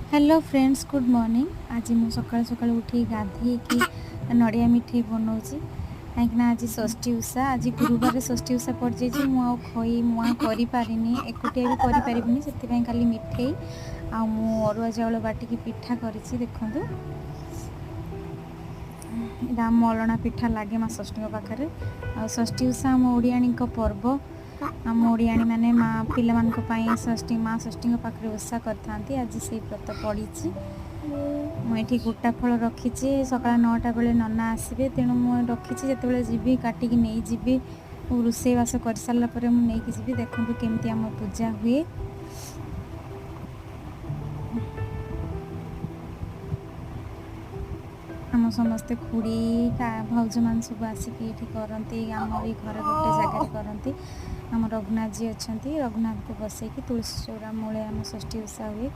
Hello friends, good morning. ଆଜି ମୁଁ ସକାଳୁ ସକାଳୁ ଉଠି ଗାଧେଇକି ନଡ଼ିଆ ମିଠେଇ ବନାଉଛି, କାହିଁକିନା ଆଜି ଷଷ୍ଠୀ ଉଷା। ଆଜି ଗୁରୁବାର ଷଷ୍ଠୀ ଉଷା ପଡ଼ିଯାଇଛି। ମୁଁ ଆଉ ଖଇ ମୁଆଁ କରିପାରିନି, ଏକୁଟିଆ ବି କରିପାରିବିନି। ସେଥିପାଇଁ ଖାଲି ମିଠେଇ ଆଉ ମୁଁ ଅରୁଆ ଚାଉଳ ବାଟିକି ପିଠା କରିଛି। ଦେଖନ୍ତୁ, ଏଇଟା ଆମ ଅଲଣା ପିଠା ଲାଗେ ମା ଷଷ୍ଠୀଙ୍କ ପାଖରେ। ଆଉ ଷଷ୍ଠୀ ଉଷା ଆମ ଓଡ଼ିଆଣୀଙ୍କ ପର୍ବ। ଆମ ଓଡ଼ିଆଣୀମାନେ ମା ପିଲାମାନଙ୍କ ପାଇଁ ଷଷ୍ଠୀ, ମା ଷଷ୍ଠୀଙ୍କ ପାଖରେ ଓଷା କରିଥାନ୍ତି। ଆଜି ସେଇ ବ୍ରତ ପଡ଼ିଛି। ମୁଁ ଏଠି ଗୋଟା ଫଳ ରଖିଛି। ସକାଳ 9ଟା ବେଳେ ନନା ଆସିବେ, ତେଣୁ ମୁଁ ରଖିଛି। ଯେତେବେଳେ ଯିବି, କାଟିକି ନେଇଯିବି। ରୋଷେଇବାସ କରିସାରିଲା ପରେ ମୁଁ ନେଇକି ଯିବି। ଦେଖନ୍ତୁ କେମିତି ଆମ ପୂଜା ହୁଏ। ଆମ ସମସ୍ତେ ଖୁଡ଼ି, ଭାଉଜମାନେ ସବୁ ଆସିକି ଏଇଠି କରନ୍ତି। ଆମର ଏଇ ଘରେ ଗୋଟେ ଜାଗାରେ କରନ୍ତି। ଆମ ରଘୁନାଥଜୀ ଅଛନ୍ତି, ରଘୁନାଥଙ୍କୁ ବସେଇକି ତୁଳସୀ ଚଉରା ମୂଳେ ଆମ ଷଷ୍ଠୀ ଓଷା ହୁଏ।